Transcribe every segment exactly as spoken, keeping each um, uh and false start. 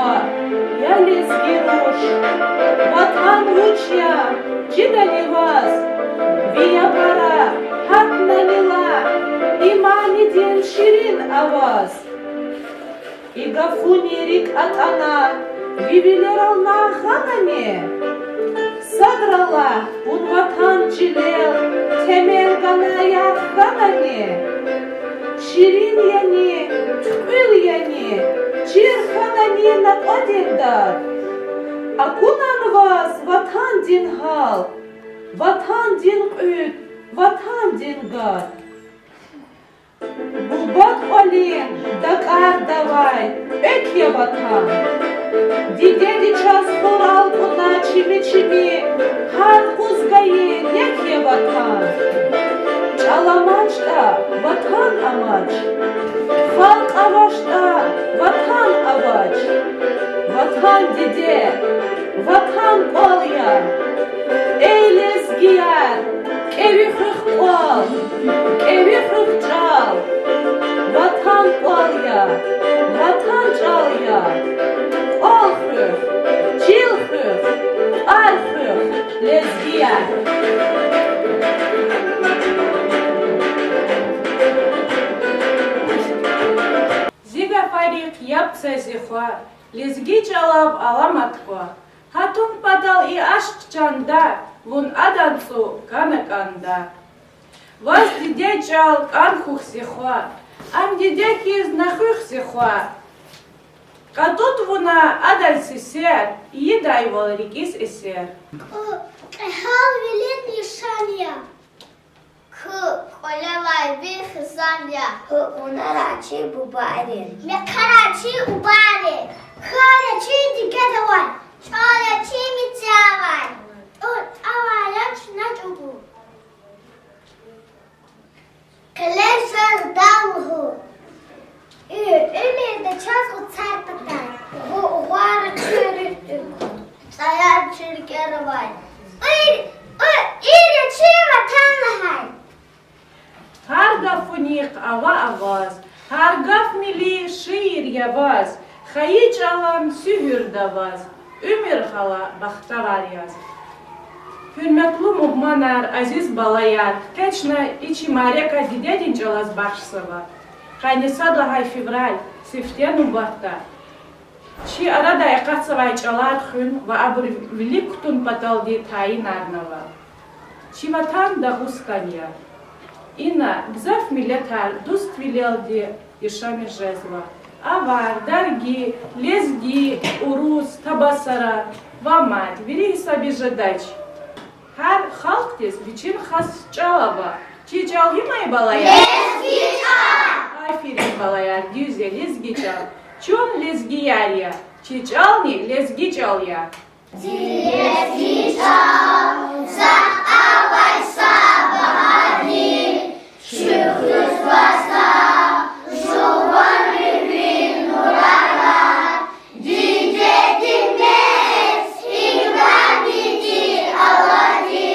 Я лезги руш, ватан вуч я, чидани ваз? Ви япара гьатнани лагь, и манидин ширин аваз. И гафуни рикӀ атӀана, ви вилерал нагъв хьанани? Садралай вун ватан чилел темел гана ярх хьанани? Ширин яни, туькьуьл яни, чир хьанани накьвадин дад? Акунани ваз ватандин гьал, ватандин кьуьд, ватандин гад? Буба кӀвалин дакӀарда авай экв я ватан. Дидеди чаз хурал кьуна чими-чими, гьар къуз гайи нек я ватан. ЧӀал амачтӀа, ватан амач. Халкь авачтӀа, ватан авач. Ватан диде, ватан кӀвал я. Эй лезгияр, кӀеви хуьх кӀвал, кӀеви хуьх чӀал. Ватан кӀвал я, ватан чӀал я. КӀвал хуьх, чил хуьх, тӀвар хуьх, лезгияр. Зи гафарихъ яб це, зи хва, лезги чӀалав аламат ква. Гьатун патал и ашкъ чанда, вун адан цӀу кана кӀанда. Ваз диде чӀал кӀан хьухь, зи хва, ам диде хьиз на хуьх, зи хва. КьатӀутӀ вуна адан сесер, ийидайвал рикӀиз эсер. Кьегьалвилин лишан я. Куь кӀвалелай ви хизан я. Гьукмунарай чи бубайри, мехъерай чи убайри, кар я чи дигедавай, чӀал я чи мецевай, тӀу-, тӀалай я чна чӀугу. Къеле жезва лугьуз, уьмуьрда чаз гъуцар патай, гъу-, гъвар чи руьгьдин, цӀаяр чи рикӀеравай. Ир, ир я чи ватан лагьай. Гьар гафунихъ ава аваз, гьар гаф милли шиир я ваз, хайи чӀалан суьгьуьрда ваз, уьмуьр гъала бахтавар яз. Гьуьрметлу мугьманар, азиз балаяр, къе чна и чи мярекат дидедин чӀалаз бахшзава. Къанни сад лагьай февраль сифте нубатда чи арадай акъатзавай чӀалар хуьн ва абур вилик кутун паталди тайинарнава. Чи ватан Дагъустан я. Ина гзаф миллетар дуствилелди яшамиш жезва. Авар, дарги, лезги, урус, табасара ва мад вири гьисабиз жедач. Гьар халкьдиз вичин хас чӀал ава. Чи чӀал гьим я, балаяр? Лезги чӀал. Аферин, балаяр, дуьз я, лезги чӀал. Чун лезгияр я, чи чӀални лезги чӀал я. Зи лезги чӀал захъ авай са багьади, чуьхуьзва са жуван руьгьдин нурарай, дидедин мез, играмиди, алади,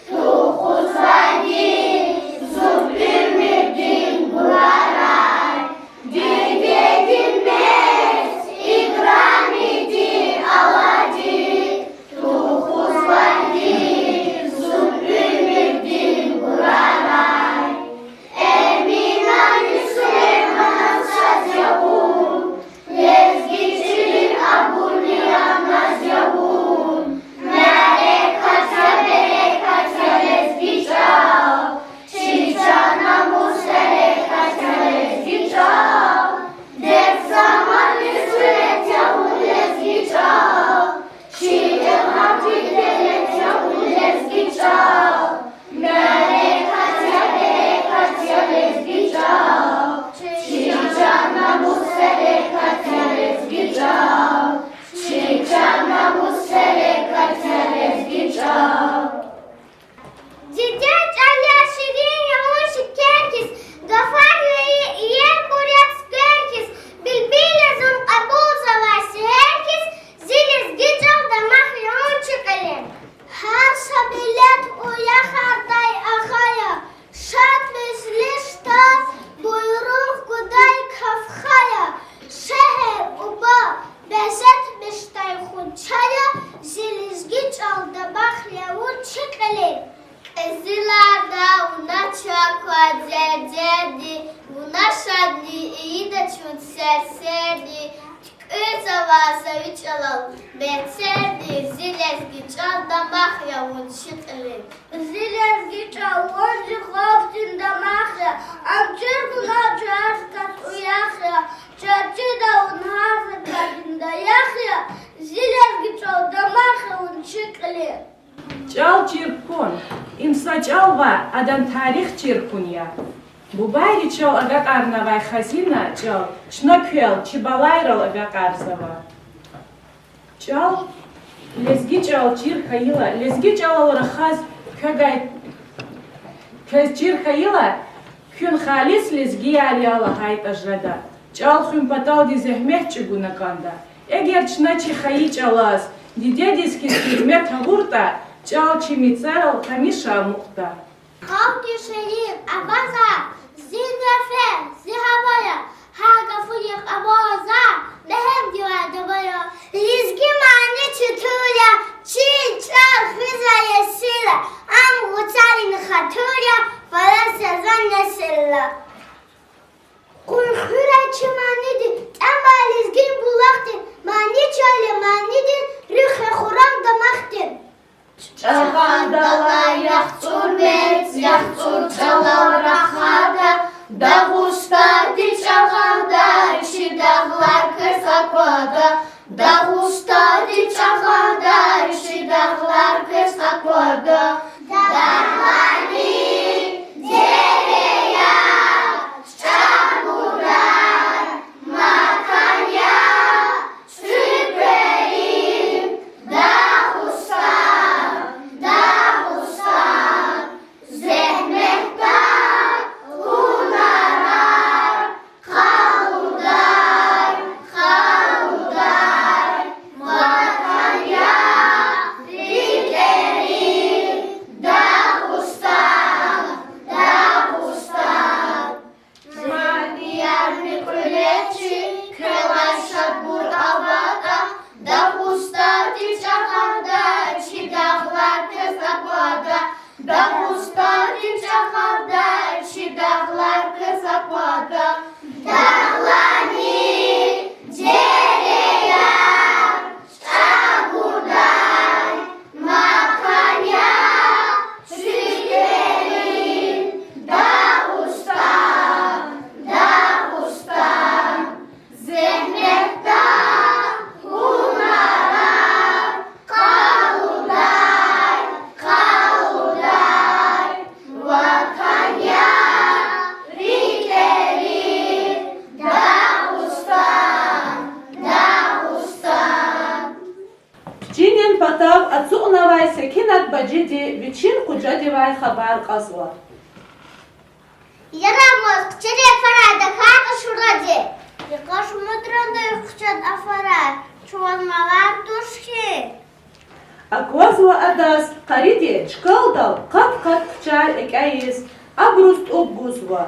тухузвайди зун уьмуьрдин гурарай, дидедин мез, играмиди, алади, тухузвайди Серди, туькӀуьрзавай са ви чӀалал бегьерди, зи лезги чӀал, дамах я вун чи кьилин. Зи лезги чӀал, вун зи халкьдин дамах я, ам чиркуна чаркас уях я, чаз чида вун гьар са касдин даях я, зи лезги чӀал, дамах я вун чи кьилин. ЧӀал чиркуьн, им са чӀал ваъ, адан тарих чиркуьн я. Бубайри чал агакьарнавай хазина чӀал чна квел, чи балайрал агакьарзава. ЧӀал, лезги чӀал чир хьайила, лезги чӀалал рахаз квегай, квез чир хьайила, куьн халис лезгияр я лагьайтӀа жеда. ЧӀал хуьн паталди зегьмет чӀугуна кӀанда. Эгер чна чи хайи чӀалаз, дидедиз хьиз гьуьрмет авуртӀа, чӀал чи мецерал гьамиша амукьда. Халкьдин шаир, авазар, зи нефес, зи гьава я, гьар гафунихъ авазар, бегьемдивай дава я. Лезги мани чутур я, чи чӀал хуьзвай есир я, ам вацрин хатур я, фараз я за несилра. Къуй хуьрай чи маниди, тӀямай лезгин булахдин, мани чал я манидин, руьгь я хуррам дамахдин. ЧӀагъандилай яхцӀур мец, яхцӀур чӀалал рахада, Дагъустандин чӀагъандай чи дагълар квез аквада, Дагъустандин чӀагъандай чи дагълар квез аквада. Дагълани дереяр, чӀагурар, макан я, цуькверин Дагъустан, Дагъустан, зегьметар, гьунарар, къалурдай, къалурдай, макан я, рикӀерин Дагъустан, Дагъустан. Манияр муькъуьлерчи квелай шадбур аватӀа, Дагъустандин чӀагъандай чи дагълар квез аквада, Дагъустандин чӀагъандай чи дагълар квез аквада. Дагълани дереяр, чӀагурдай, макан я, цуькверин Дагъустан, Дагъустан, зегьметар, гьунарар, къалурдай, къалурдай, ватан я, рикӀерин Дагъустан, Дагъустан. Пичинин патав ацукьнавай Секинат бажиди вичин къужадивай хабар кьазва. Яраб ваз хъчеди афарай, тахьайтӀа шуради. Йикъа шумудра хъчеди афарай, чун ваз малар туш хьи. Аквазва адаз къариди чкалдал къат-къат хъчар экӀяйиз, абуруз тӀуб гузва.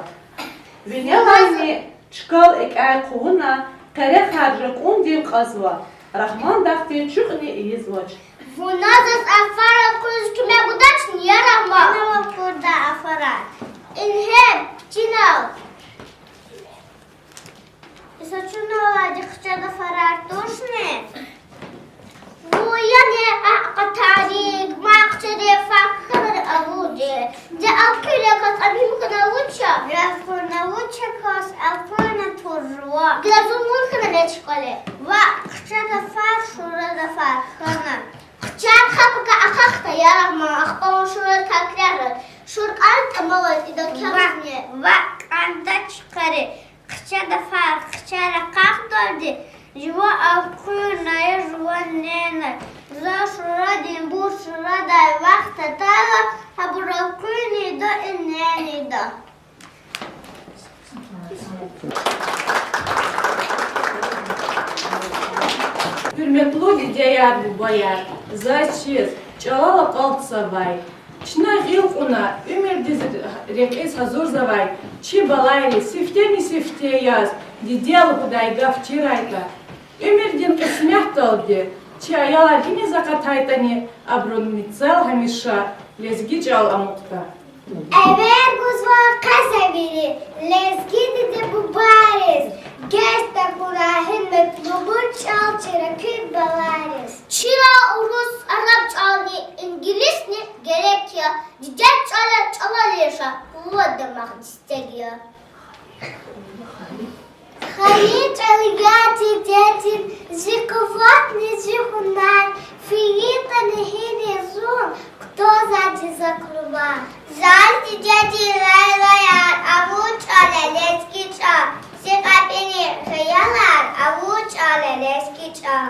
Винелайни чкал экӀяй хъувуна, къерехар ракӀундив кьазва, Рагьмандахъди чуькьни ийизвач. Вуна заз афарал къуьз куьмек гудачни, я Рагьман? Вуна акурда афарай. Ингье, пичинал. Са чуналайди хъчеди афарар тушни? Вун яни акъатайди, мад хъчеди афар хьана авуди. Де алкуьр я кас, ам гьим хьана вуч я? Гьим хьана вуч я кас, алкуьрна тур жува. Гила зун вун хьана лечкъали. Ваъ, хъчеди афар, шуради афар хьана. Хъчар хапака ахъахда, я Рагьман, ахпа вун шуради такрар жуваз. Шур кӀантӀа малаз ида кягъизни. Ваъ, кӀантӀач, къари. Хъчеди афар, хъчар ахъахдалди жува алкуьрна я, жува нена. За шурадинбур шурадай вахт атайла, гьабур алкуьрна ийида, и нена ийида. Гьуьрметлу дидеяр, бубаяр, заз чиз, чӀалал акьалтзавай, чна гъил кьуна, уьмуьрдиз рекьиз гьазурзавай чи балайри сифтени-сифте яз диде лугьудай гаф чирайтӀа, уьмуьрдин кьисметдалди чи аялар гьиниз акъатайтӀани, абурун мецел гьамиша лезги чӀал амукьда. Эвер гузва къе за вири лезги диде-бубайриз, геж тахьуй Зи чӀал я дидедин, зи къуватни зи гьунар, фейитӀани гьина зун кутазвайди за кумар. Заз дидедин лайлаяр авур чӀал я лезги чӀал, зи кьепӀинин хиялар авур чӀал я лезги чӀал.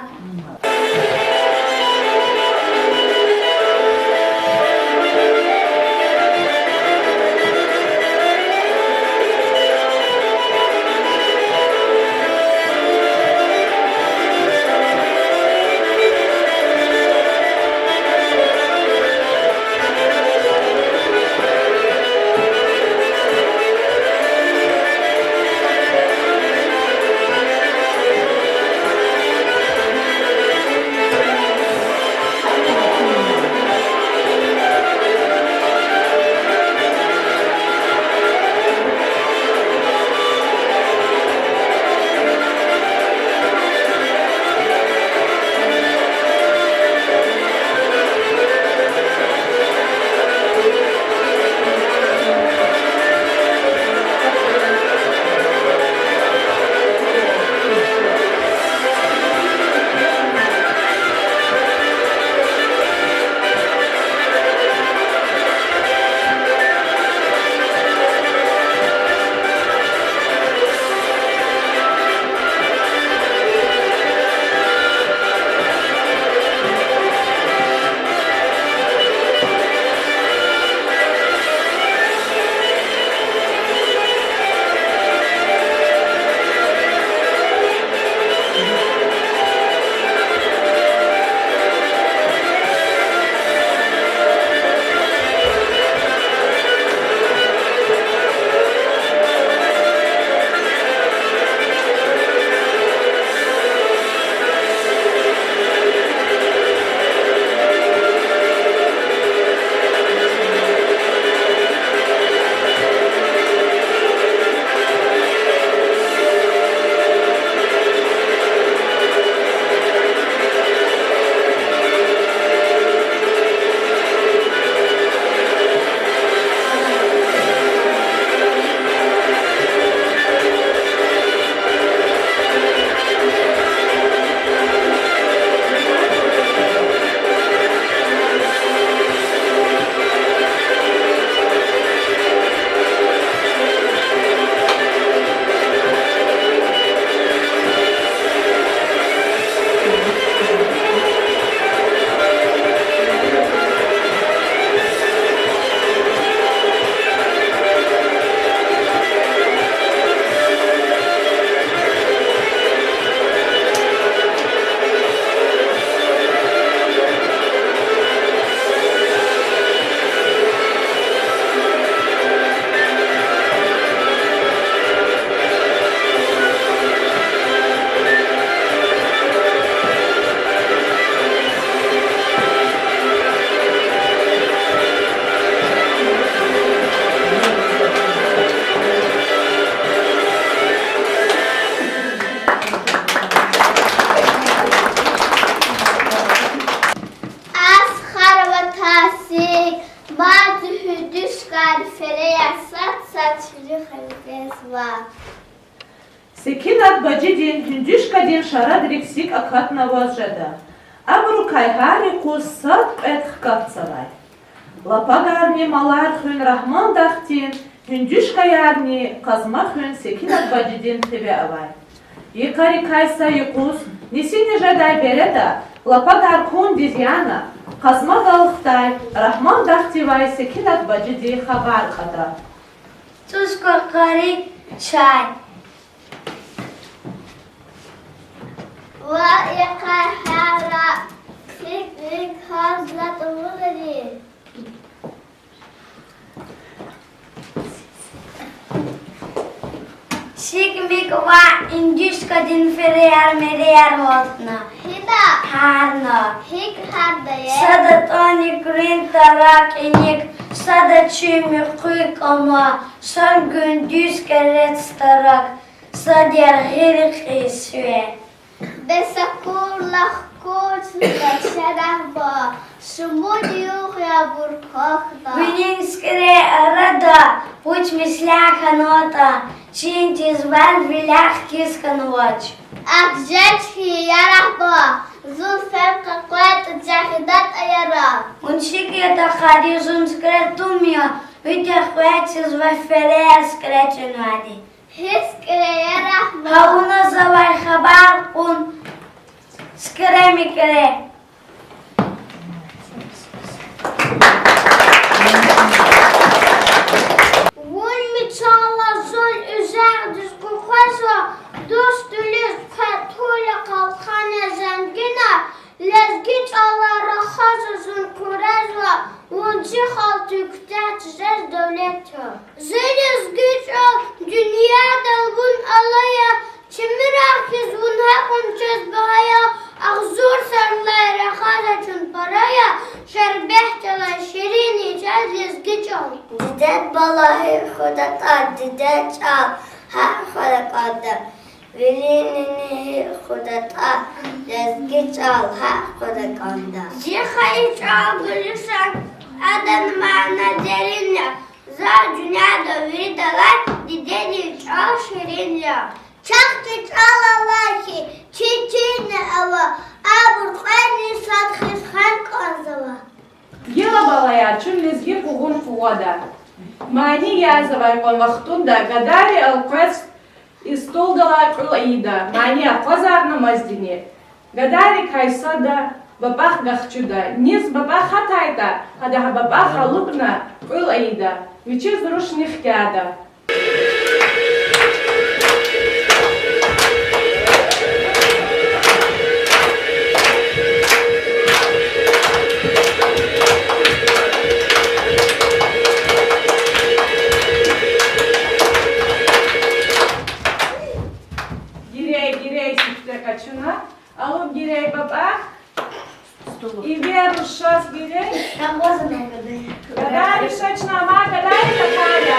Асхар ва Тасик, мад зи гьуьндуьшкайрин фераяр сад-сад чуьлуьхъ ийиз жезва. Секинат бажидин гьуьндуьшкадин шарадрик сикӀ акатнаваз жеда. Абурукай гьар юкъуз сад кьвед хкатзавай. Лапагарни малар хуьн Рагьман дахдин, гьуьндуьшкаярни къазма хуьн Секинат бажидин хиве авай. Йикъарикай са юкъуз нисини жедай береда лапагар кундиз яна, къазмадал хтай Рагьман дахдивай Секинат бажиди хабар кьада. ЦӀуз квахьрик чай. Ва йикъа гьара хик-мик гьар затӀ авунани? Шик-мик ва гьуьндуьшкадин фераяр-мераяр гьатна. Гьина? Гьарна. ГьикӀ гьарда я? Сада тӀани куьруьн тарак иник, сада чуьн муькъуьн кӀама, сад гьуьндуьшкарин тарак, сад яргъи рекьин сиве. Бес акурла хкудна чарагъба, шумуд югъ я абур квахьна. Вилин сикӀрен арада вуч меслят хьанватӀа, Чин тийизвай вилер хьиз хьанвач. Ахь жеч хьи, яраб, зун фена къекъвейтӀа, жагъида тӀа, яраб. Вун чиг ятӀа, хайи зун сикӀре тум я, ви текъвез ийизвай ферер сикӀре тунвайди. Гьи сикӀре, яраб? Гьа вуна завай хабар кьун, сикӀре-микӀре. Вун мицала зун уьзердиз къекъвезва, дуствилиз квай тул я, къалхан я, зенгин я, лезги чӀалал рахазва зун, къурезва, вун чи халкьдин куьтягь, чи жез девлет я. Зи лезги чӀал, дуьньядал вун алай я, чи мирар хьиз вун гьакьван чаз багьа я, агъзур саралай рахазва чун пара я, шербет чӀалай ширин я чаз лезги чӀал. Диде, бала, гьикӀ хутӀатӀа, диде, чӀал гьакӀ хвена кӀанда, вилин нини, гьикӀ хутӀатӀа, лезги чӀал гьакӀ хвена кӀанда. Зи хайи чӀал гуьлуьшан, адан мана дерин я, за дуьньяда виридалай дидедин чӀал ширин я. Чахъ чи чӀал ава хьи, чи чинни ава, абур кьвенни сад хьиз хвена кӀанзава. Гила, балаяр, чун лезги къугъун къугъвада. Мани язавай кьван вахтунда гадайри элкъвез и столдалай кьуьл ийида, мани акъвазарна амаздини. Гадайрикай сада бапӀах гахчуда. Низ бапӀах гьатайтӀа, гьада гьа бапӀах алукӀна кьуьл ийида, вичиз рушни хкяда. Гирей, гирей, сифте къачуна. Алукь гирей бапӀах. Ивер рушаз гирей. Гадайри ша чна, ма гадайри такая.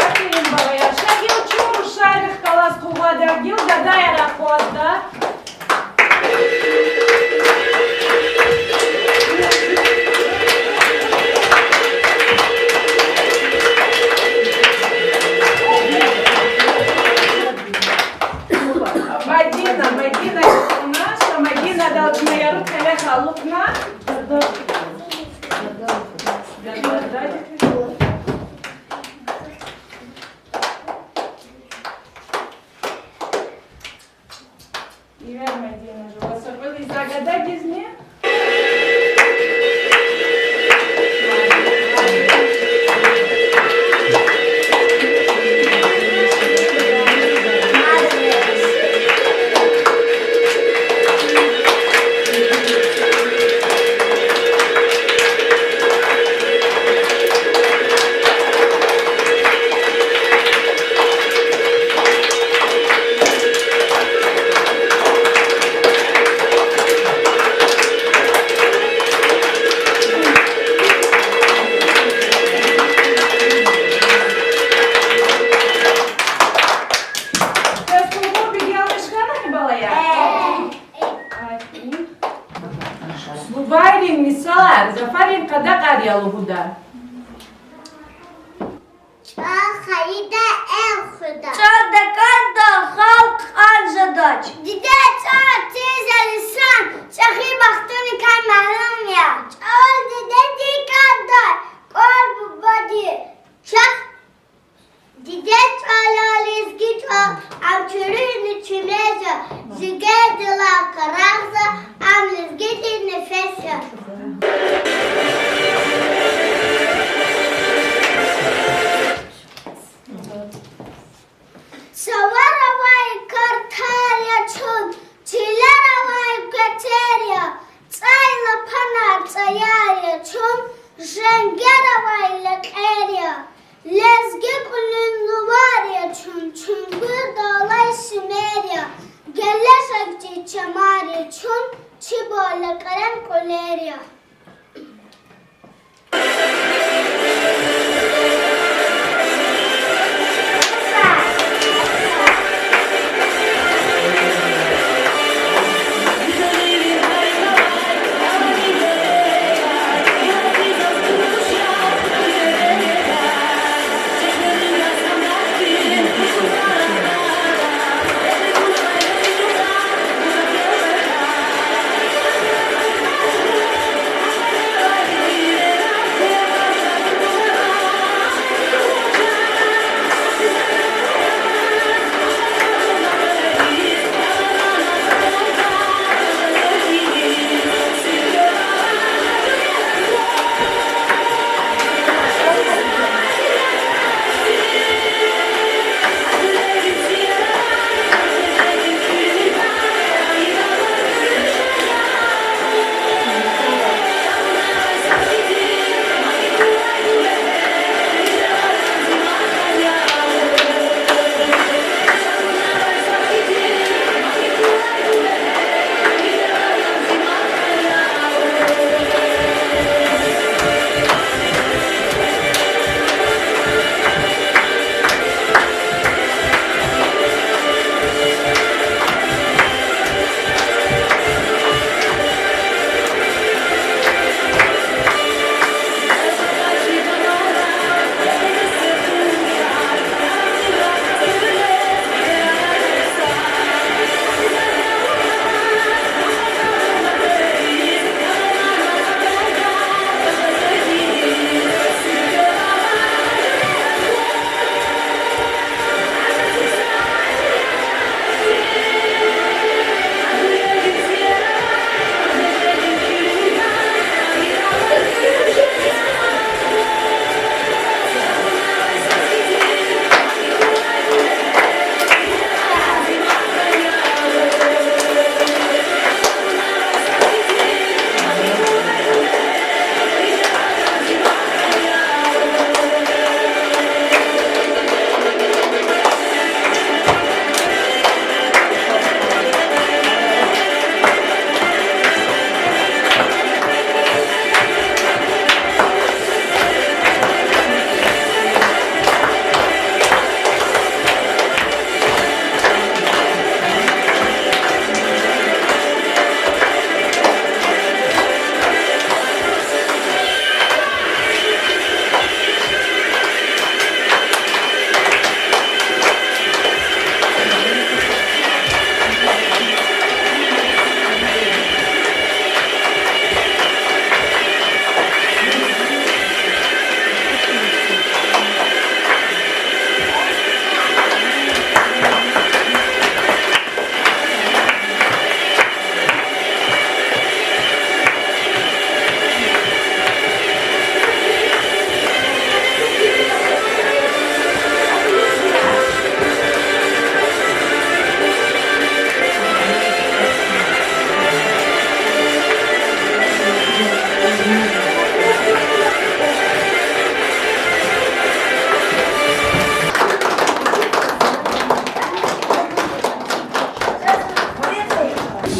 Аферин, балаяр, ша гила чун рушарихъ галаз къугъвада, гила гадаяр акъвазда. Мадина, Мадина, ша Мадинадал чна яру кӀвалах алукӀна. Ивер, Мадина, жува са кьвед за гададизни. Бубайрин мисалар гафарин къадагъаяр я лугьуда. ЧӀал хайида, эл хуьда. ЧӀал такӀанда халкь кьван жедач. Диде, чӀал тир я лишан, чӀехи бахтуникай магьрум я. ЧӀал дидедин кӀандай, кӀвал бубадин. Чахъ диде чӀал я, лезги чӀал, ам чуьруьни чуьмез я, жигердилай къарагъза, ам лезгидин нефес я. Цавара авай картар я чун, чилера Чун чи бала кьарен кьуьлер я.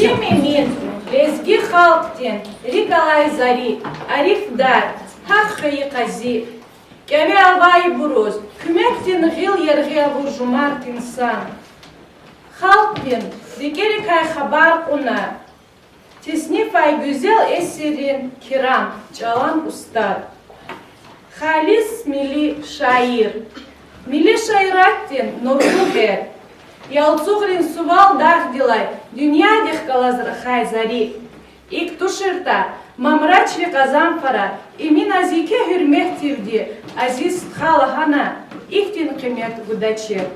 Етим Эмин, лезги халкьдин рикӀ алай зари, арифдар, гьахъ хвейи къази, кӀеве авайбуруз куьмекдин гъил яргъи авур жумарт инсан. Халкьдин рикӀерикай хабар кьуна теснифай гуьзел эсеррин кирам, чӀалан устад. Халис милли шаир. Милли шииратдин нурлу гъед. Ялцугърин сувал дагъдилай дуьньядихъ галаз рахай зари. ИкӀ туширтӀа, Мамрачви Къазанфара Эминаз еке гьуьрметдивди азиз стха лагьана, ихьтин къимет гудачир.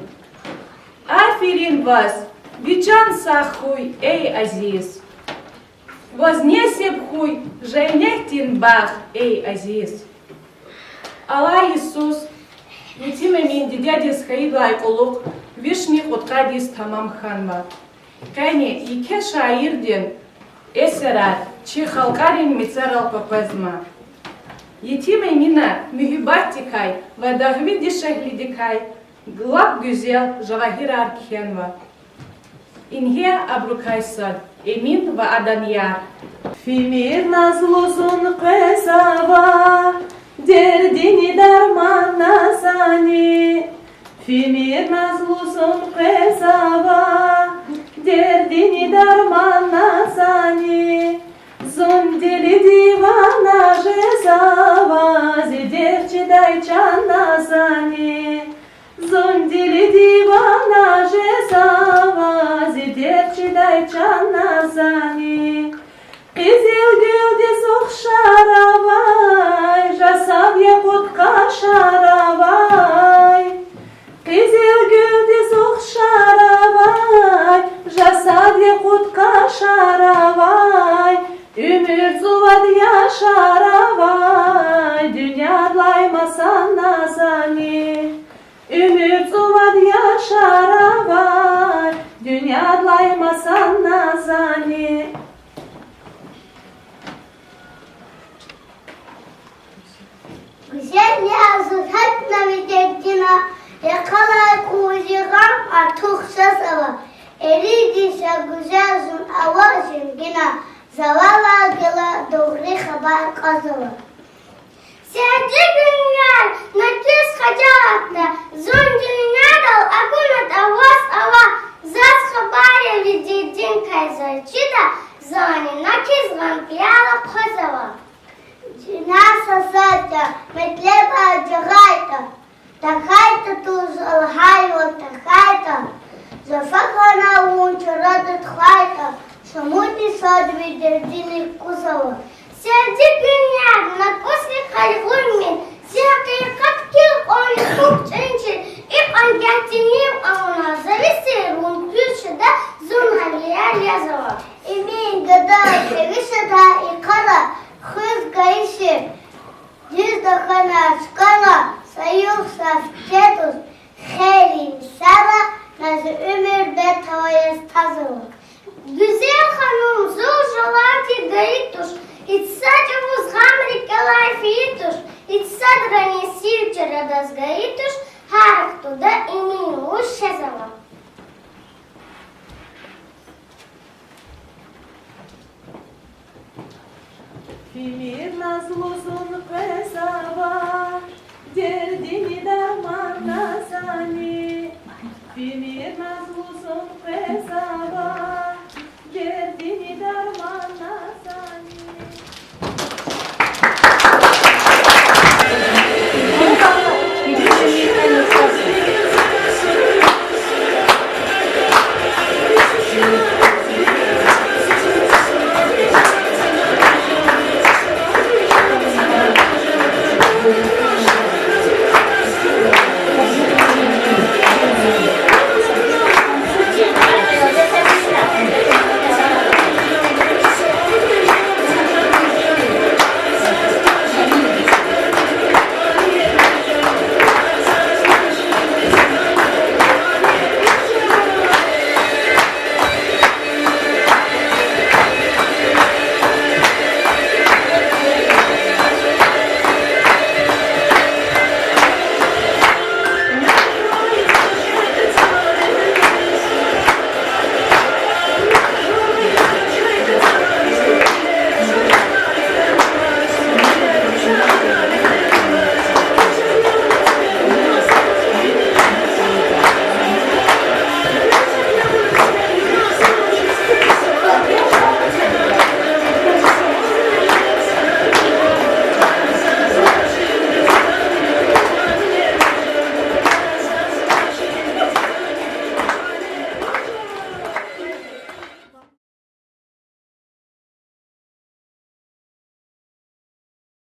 Аферин ваз, ви чан сагъ хьуй, эй азиз! Ваз несиб хьуй женнетдин багъ, эй азиз! Алай йисуз Етим Эмин дидедиз хьайидалай кьулухъ вишни кьудкъад йис тамам хьанва. Къени еке шаирдин эсерар чи халкьарин мецерал къекъвезма. Етим Эмина муьгьуьббатдикай ва дагъви дишегьлидикай лап гуьзел жавагьирар кхьенва. Ингье абурукай сад. Эмин ва адан яр. Фимир назлу зун къвезава, дердини дарман назани. Фимир назлу зун къвезава, дердини дарман назани. Зун дили дивана жезава, зи дерт чидай чан назани. Зун дили дивана жезава, зи дерт чидай чан назани. Къизилгуьлдиз ухшар авай, жа сад якъут къашар авай. Къизилгуьлдиз ухшар авай, жа сад якъут къашар авай. Уьмуьр цӀувад яшар авай, дуьньядилай масан назани. Уьмуьр цӀувад яшар авай, дуьньядилай масан назани. Гуьзел яр зун гьатна ви дердина, йикъалай кьуй зи гъам артух жезава. Ирид йиса гуьзел зун аваз женгина, завалай гила дугъри хабар кьазава. Сердигуьн яр, на квез хажалатда, зун дуьньядал акунатӀа ваз ава, заз хабар я ви дердинкай заз чида, зани на квез гъам пияла хъвазава. Дуьнья са сад я, метлебар жагъайтӀа, тахьайтӀа туш лагьайвал тахьайтӀа, зафа хьана вун чарада тухвайтӀа, шумудни сад ви дердиник кузава. Сердигуьн яр, на кӀусни къайгъумир, зи гьакъикъат кил кьванни хупӀ чӀунчир, икьван гагьдин нив авуна, за ви сир вун куьз жеда, зун гьавиляй язава. Эмин, гада, кӀеви шада йикъара хуьз гайишир, дуьз тахьана чкӀана са югъ са фикир туш, хейлин йисара на зи уьмуьр бед авай яз тазава. Гуьзел ханум, зул жалар тир гайи туш, гьич са чӀавуз гъам рикӀелай фейи туш, гьич садрани сив чарадаз гайи туш, гьар вахтунда Эмин вуж жезава. Фимир назлу зун къвезава, дердини дарман назани. Фимир назлу зун къвезава,